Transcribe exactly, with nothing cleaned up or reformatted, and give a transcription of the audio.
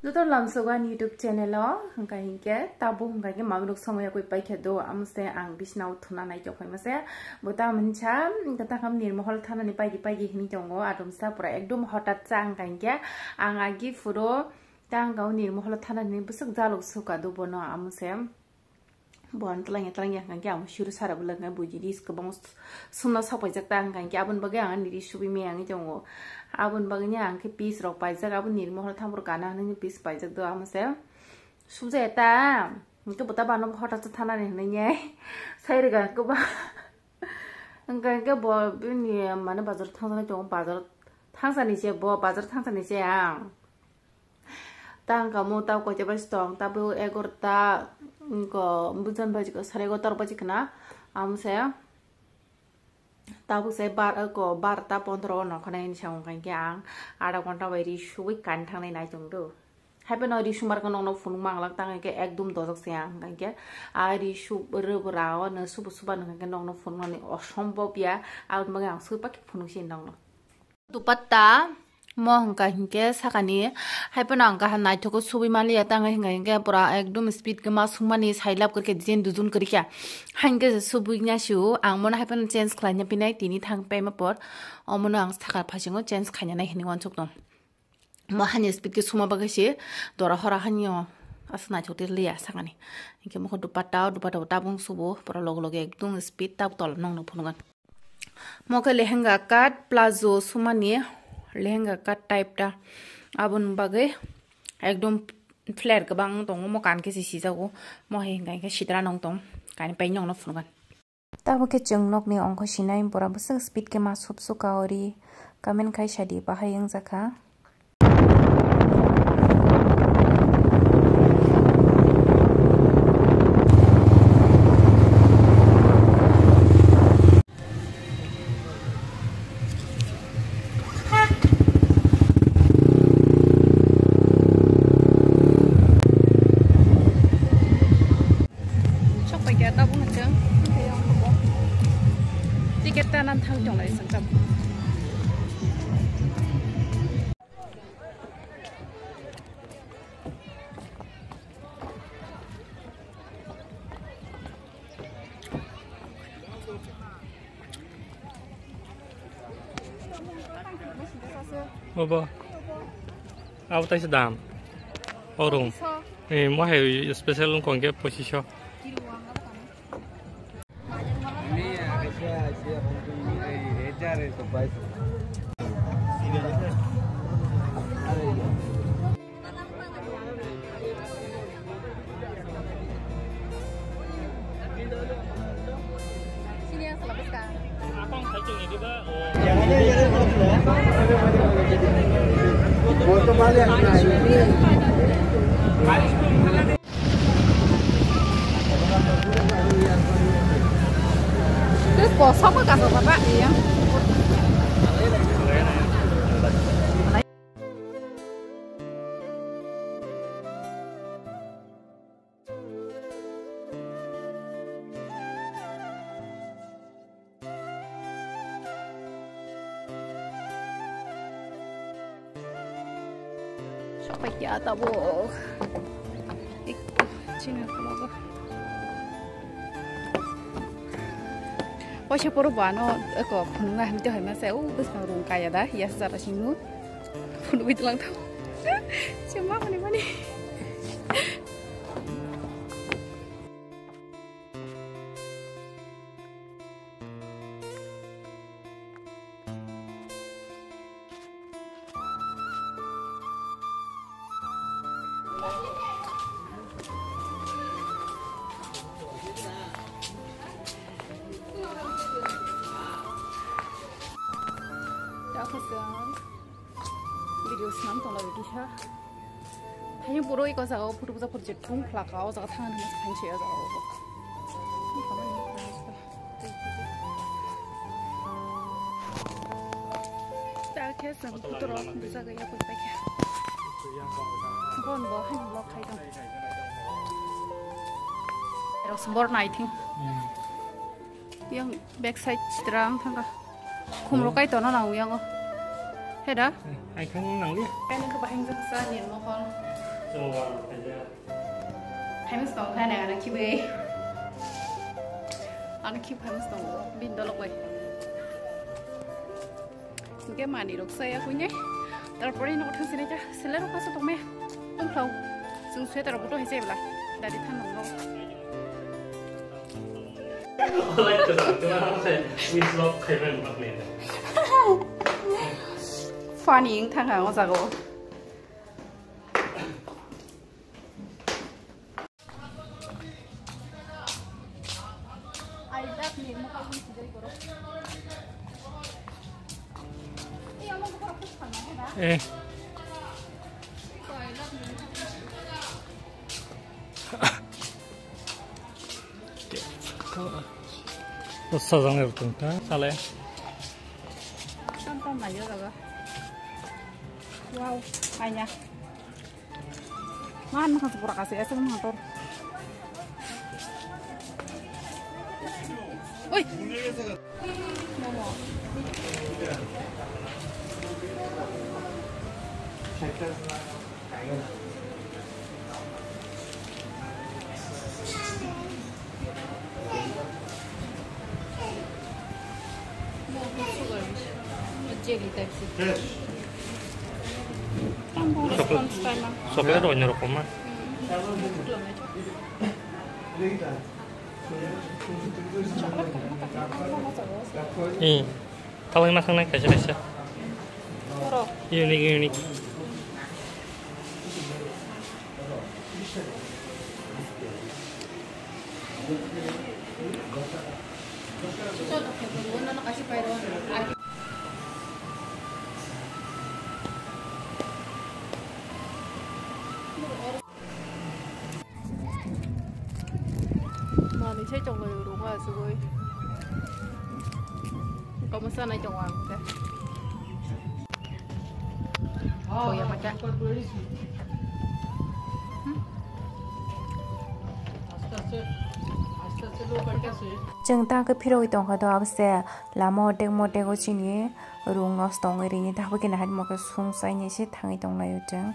Joto lamsogo ani YouTube channel o, hwnkha hinkhe tabuk hwnkha khe maminok somoi yakui paikha do, amose ang bisnao thuna nai tongphai mase. Bo ta mwnsa, hwnkha ta khe Nirmohol thanani paidi paidi hinwi tongo, adumsa pura ekdom hotat cha hwnkha hinkhe ang agi phuru ta hwnkha o Nirmohol thanani bwswk jaluk suka do bono, amose. Bo ang twlangya twlangya hwnkha khe ang suru sara bwlwk hwnkha buji ris kwbangma sumna sok paijak ta hwnkha khe aboni bagwi ang ani ris subui maya wngwi tongo. Aboni bagwi ang khe piece rok paijak, abo Nirmohol thampor kana hwnwi piece paijak do, amose subjaya ta hwnkhe bo ta bano hotak cha thanani hwnwi nai sai rwkha kwbang. Hwnkha khe bo bini mane bazar thangjaknai tongo, bazar thangsani se bo, bazar thangsani se ang. Ta hwnkha mo ta koita bai tong, ta bo egarota, ko bujan bai sare egarota rok bai khna, amose tabuk se bar, ko barta pondro o nokha nai hinwi sa hwnkha khe ang adha ghonta bai ri subui kani thangnai nai tong do. Haiphano ri sumar khe nokno phunuk manglak, tang khe ekdum dojak se ang, hwnkha khe a ri su rwbwra o no subu suba nokha khe nokno phunuknani osombob ya, aboni bagwi ang sui pakhe phunuk si nokno. Dupatta mo hwnkha hinkhe sakani, haiphano ang kaham naithok khe subui manliya, tang hwnkha hinkhe pura ekdum speed khe ma sungmani sailab kwrwikha, design dujun kwrwikha, hankhe se subui nasiu ang mono haiphano change khlaina pinai tini thang paima por, omono ang saka phasingo change khaina nai hinwi uansuk tong. Mo hani speed khe suma bagwi se dora hora hani o aswk naithok tei liya sakani, hinkhe mokhe dupatta o, dupatta bo tabung subo pura loge loge ekdum speed tabuk tol nokno phunukgwi. Mo khe lehenga cut, plazo sumani lehenga cut type ta, aboni bagwi ekdom flare kwbang tongo, mo kan khe se sijago, mo hai hwnkha khe sitra nong tong, kani pai nokno phunukgwi. Tabuk khe chwng nokni ongkho sinai, bora bwswk speed khe ma sup suka ori, comment khai sadi bahai wngjakha. Sok pai khe tabuk hwnchwng. Ticket ta nan thang tonglai song tabuk. Bobo. Abo taisa dam. Orum. Eh, mo hai special wngkha hwnkhe pochisho. Terus kosong kok kasar bapak iya. Sok pai khe tabuk. Chini khologo. Waisa poro bo ano eko phunukna hinwi tongma se, o bwskango rung kaya da, yas jara singmo. Phunugwi tonglang tong. Chuma mani mani. Video swnam tongla bikisa. Haino puro iko jaga o photo buja project thung khlaka o jaga thangani mas khain se o jaga o. Ta khe sam photo rok buja ga ya koi pa khe. Bon bo haino vlog khai tong. Rok sbor nai thing. Yang back side chitra ang thangka. Khumrok kai tono nang yang o. He da? Ai khang nang li. Kaino khe bahing jaksa ni mohol. Famous tong kha na, ano khibai. Ano khib famous tong, bin dolok bai. Hingke mani rok saya kuine. Tarpore no thang sini ja, sele rok kaso tongme. Tongthau. Sung sweater rok to hese bla. Dari than nong rok. Funny wng thang ang o jaga o. Eh. Sajang rok tong ta sale. Tam tam nai o jaga. Wow, anya. Man, makan sepura kasih es, man tor. Oi. Jelly type si. Chocolate, chocolate rok nyorok koma. Hmm. Chocolate koma koma. Hmm. Talai ma thangnai kaisa kaisa. Oro. Unique, unique. Mani sai chonglai rung asugoi. Kamu sana chong ang te. Oh ya, baca. Chwng tang khe phirogwi tongkha do, abo se lama o dek mo dek o chini rung nosto wngwi rini, tabukhe nahar mo khe sung chaini se thangwi tonglai o chwng.